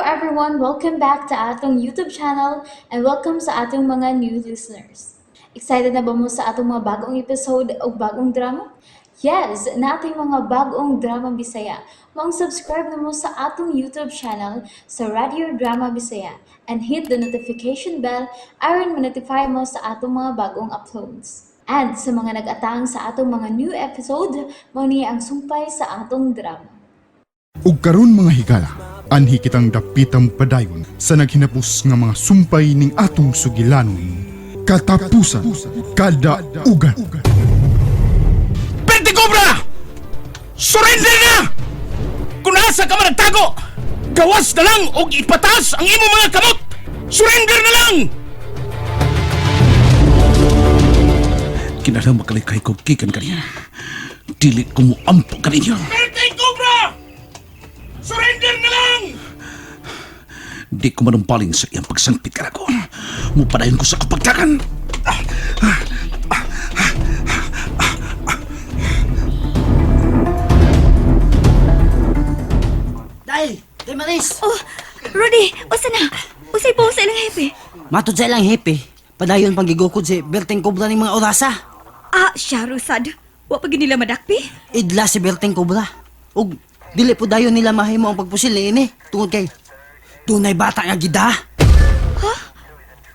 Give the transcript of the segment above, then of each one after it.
everyone! Welcome back to atong YouTube channel and welcome sa atong mga new listeners. Excited na ba mo sa atong mga bagong episode o bagong drama? Yes, nating mga bagong drama Bisaya. Maong subscribe na mo sa atong YouTube channel sa Radio Drama Bisaya and hit the notification bell aron ma-notify mo sa atong mga bagong uploads. And sa mga nag-atang sa atong mga new episode, mao ni ang sumpay sa atong drama. Ug karon mga higala, anhi kitang dapitang padayon sa naghinapos nga mga sumpay ning atong sugilanon. Katapusan, kada ugan. Perte Cobra! Surrender na! Kung asa ka man nagtago, gawas na lang og ipataas ang imong mga kamot! Surrender na lang! Kinahanglan makalikay ko gikan kaniya. Dili ko moampo kaninyo. Perte Cobra! Surrender na lang! Di ko manumpaling sa iyang pagsangpit kanako. Mupadayon ko sa kapagtakan. Dahil, Day Maris! Oh, Rudy, usa na. Usay po sa ilang hepe. Matod sa ilang hepe, padayon pang gigukod si Berteng Cobra ng mga orasa. Ah, siya, Rusad. Wa pa gid nila madakpi. Idla si Berteng Cobra. Ug dili po dayon nila mahimo ang pagpusil ni ini tungod kay dunay bata nga gida. Ha?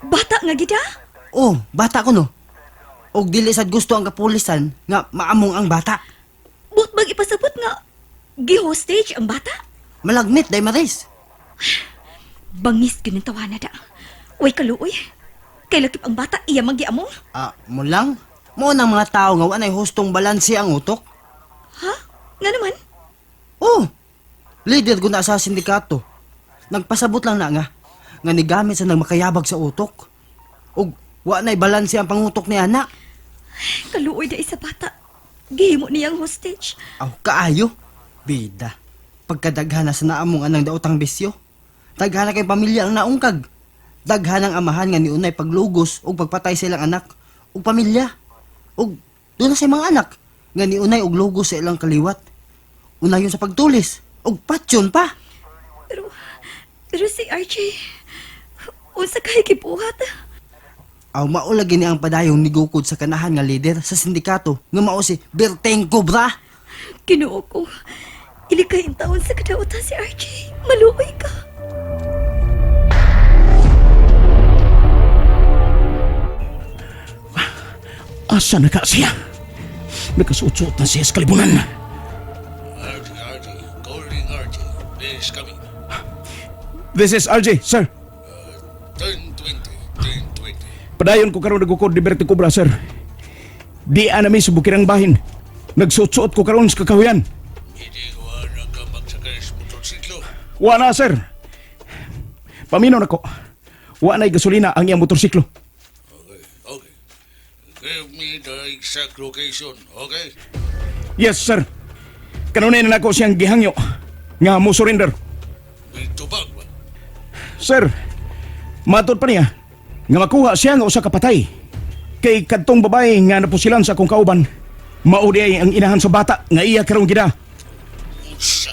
Bata nga gid ah? Oh, bata ko no. Ug dili sad gusto ang kapulisan nga maamong ang bata. But bang ipasabot nga gi-hostage ang bata? Malagnit, Day Maris. Bangis gyud ang tawana da. Uy kaluoy. Kay lakip ang bata iya magiamong. Ah, mo lang. Mo nang mga tao nga wanay hustong balanse ang utok. Ha? Nga naman? Oh, leader ko na sa sindikato. Nagpasabot lang na nga, nga nigamit sa nagmakayabag sa utok. Ug wa na'y balanse ang pangutok ni anak. Kaluoy da isa bata. Gihimo niyang hostage. Aw, kaayo. Bida. Pagkadaghan na sa naamong anang daotang bisyo. Daghan na kay pamilya ang naungkag. Daghan ang amahan nga niunay paglugos ug pagpatay sa ilang anak ug pamilya. Ug doon na sa mga anak nga niunay og lugos sa ilang kaliwat. Unayon sa pagtulis ug patyon pa. Pero pero si RJ unsa kay gibuhat? Aw mao lagi ni ang padayong nigukod sa kanahan nga leader sa sindikato nga mao si Berteng Cobra. Ginoo ko. Ilikay ang taon sa kadautan si RJ. Maluoy ka. Asa na ka siya? Nakasuot-suot na siya sa kalibunan. RJ, RJ, calling RJ. Please come in. This is RJ, sir. 1020, 1020. Padayon ko karon nagukod ni Bertie Cobra, sir. Di anami sa bukirang bahin. Nagsuot-suot ko karon sa kakahuyan. Hindi ko na ka magsakay sa motorsiklo. Wa na, sir. Paminaw nako. Wa na'y gasolina ang iyang motorsiklo. Okay, okay. Give me the exact location, okay? Yes, sir. Kanunay na nako siyang gihangyo nga mo surrender. May tubag ba? Sir, matod pa niya nga makuha siya nga usa ka patay. Kay kadtong babae nga napusilan sa akong kauban, mao di ay ang inahan sa bata nga iya karong gida. Usa.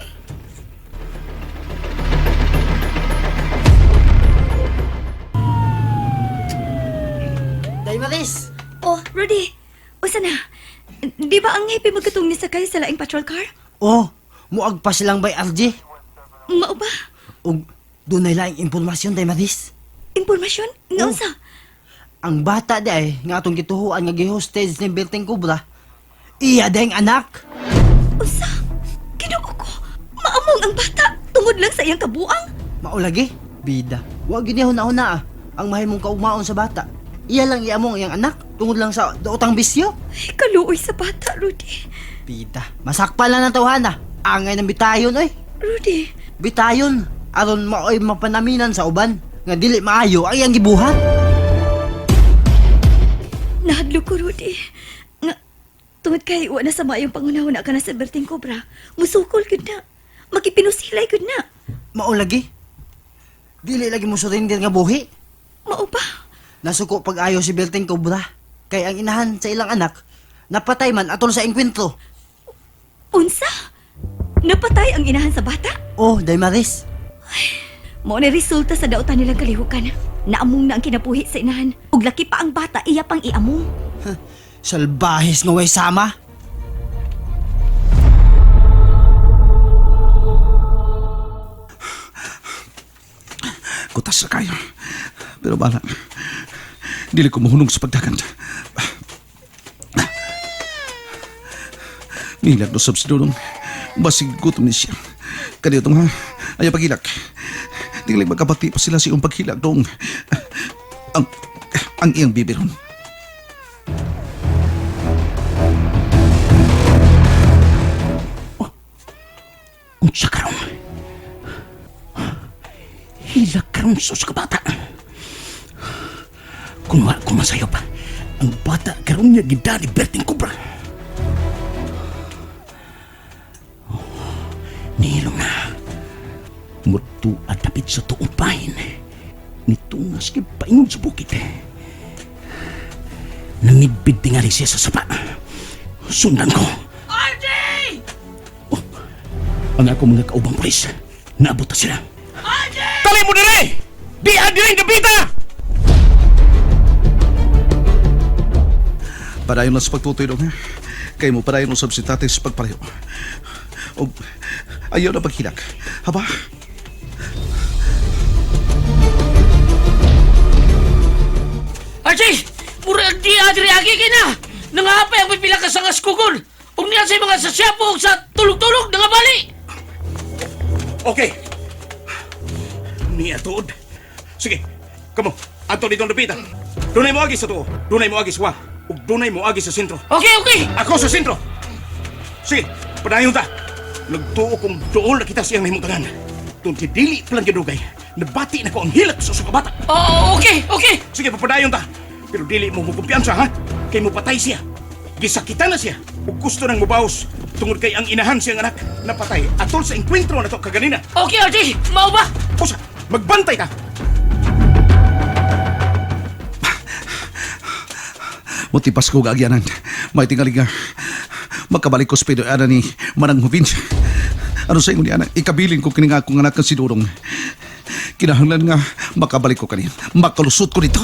Day Maris. Oh, Rudy. Usa na. Di ba ang happy magkatong nisakay sa laing patrol car? Oh, muag pa silang bay RJ. Mao ba? Ug dunay laing impormasyon Day Maris. Impormasyon? Nga Oh. unsa? Ang bata di ay nga atong gituhuan nga gihostage ni Berteng Cobra. Iya dayng anak. Unsa? Ginoo ko. Maamong ang bata tungod lang sa iyang kabuang. Mao lagi, bida. Wa gyud niya huna-huna ah. Ang mahimong kaugmaon sa bata. Iya lang iamong iyang anak tungod lang sa daotang bisyo. Ay, kaluoy sa bata, Rudy. Bida, masakpan lang ng tawhana. Angay ng bitayon oy. Rudy, Bitayon aron maoy mapanaminan sa uban nga dili maayo ang iyang gibuhat. nahadlok ko, Rudy. Nga, tungod kay wa na sa maayong pangunahuna ka na sa Berting Cobra, musukol gyud na. Makipinusilay gyud na. Mao lagi. Dili lagi mo surrender nga buhi. Mao ba? Nasuko pag-ayo si Berteng Cobra. Kay ang inahan sa ilang anak, napatay man atol sa engkwentro. Unsa? Napatay ang inahan sa bata? Oh, Day Maris. Mao ni resulta sa dautan nilang kalihukan. Naamong na ang kinabuhi sa inahan. Ug laki pa ang bata, iya pang iamong. Salbahis nga way sama. Kutas na kayo. Pero bala, dili ko mahunong sa pagdagan. Nilak no sab si Dudong. Basig gutom ni siya. Kaniyo tong ha, ayaw pagilak. Tingling magkabati pa sila sa iyong paghilak dong. Ang iyang bibiron. Oh, unsa karon? Hilak karon sa usa ka bata. Kung wala ko masayop, ang bata karon niya gidali Berting Cobra. Oh, nihilom na. Murto at dapit sa tuong bahin. Nitungas kay paingon sa bukid. Nangibid tingali siya sa sapa. Sundan ko. RJ! Oh, ang ako mga kaubang pulis. Naabot na sila. Tali mo dire! Di adiri dapita! Padayon lang sa pagtutoy dong ha. Kay mo padayon usab si tatay sa pagpalayo. O, ayaw na paghilak. Haba? Archie! Mura di adri agi kay na! Nangahapay ang pipila ka sa ngaskugol! Ug niya sa mga sa siyapo ug sa tulog-tulog nangabali! Okay. Niya tuod. Sige, kamo. Ato dito dapita. Dunay mo agi sa tuo. Dunay mo agi sa wa. Ug dunay mo agi sa sentro. Okay, okay! Ako sa sentro. Sige, padayon ta. Nagtuo kong dool na kita siyang nahimutangan. Tungkol dili pa lang gidugay. Nabati na ko ang hilak sa usa ka bata. Oo, okay, okay! Sige, papadayon ta. Pero dili mo mukumpiyansa, ha? Kay mo patay siya. Gisakitan na siya. Ug gusto nang mubaos. Tungod kay ang inahan siyang anak napatay atol sa engkwentro na to kaganina. Okay, Archie! Mao ba? Usa, magbantay ta. Mutipas ko gaagyanan. May tingali nga. Makabalik ko sa pedo ana ni Manang Hubin. Ano sa ingon ni ana? Ikabilin ko kini nga akong anak si Dudong. Kinahanglan nga makabalik ko kaniya. Makalusot ko dito.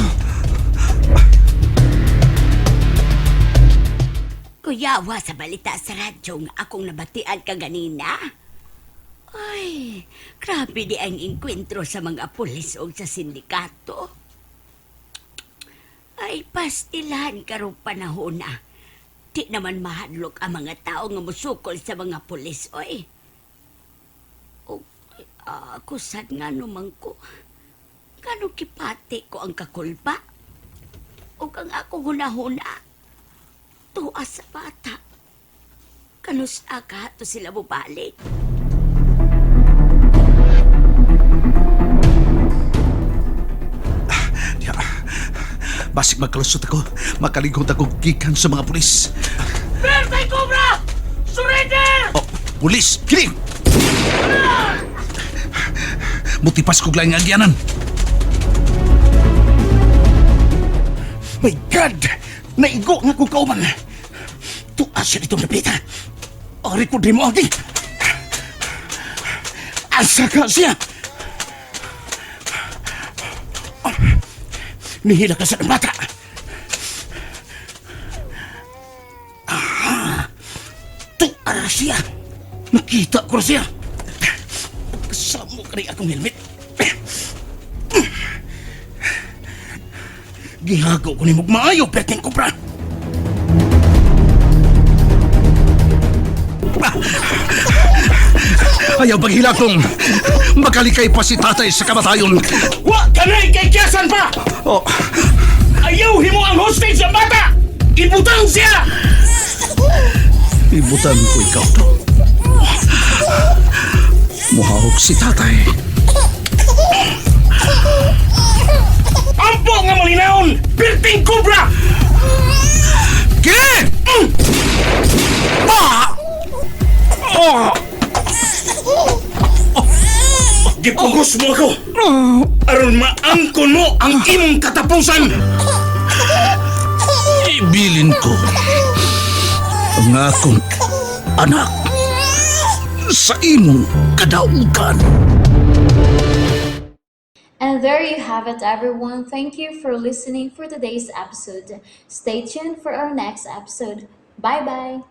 Kuyawa sa balita sa radyo nga akong nabatian kaganina. Ay, grabe di ang engkwentro sa mga pulis o sa sindikato. Ay, pastilan karong panahon na. Di naman mahadlok ang mga tao nga musukol sa mga pulis, oy. O, ako sad nga naman ko. Ngano kipati ko ang kakulba? O kang ako hunahuna? Tuwa sa bata. Kanus aga to sila mubalik. Ya. Basig magkalusot ako. Makalinghod ako gikan sa mga pulis. Bertay Cobra! Surrender! Oh, pulis! Kini! Mutipas ko laing agyanan. My God! Naigo nga kong kauban. Tuas siya ditong dapita. Ari ko di mo agi. Asa ka siya? Nihila ka sa ng bata. Aha! Tuara siya. Nakita ko siya. Kasamo ka rin akong helmet. Gihagaw ko ni maayo, perting kubra. Ayaw paghilakong. Makalikay pa si tatay sa kamatayon. Wa ka na kay kiyasan pa! Oh, Ayaw himo ang hostage sa bata! Ibutang siya! ibutan ko ikaw to. Muhawak si tatay. Ampo nga malinaon! Perting kubra! Kini! Ah! Oh! Gipugos mo ako! Aron maangkon mo ang imong katapusan! Ibilin ko ang akong anak sa imong kadaugan. And there you have it, everyone. Thank you for listening for today's episode. Stay tuned for our next episode. Bye bye.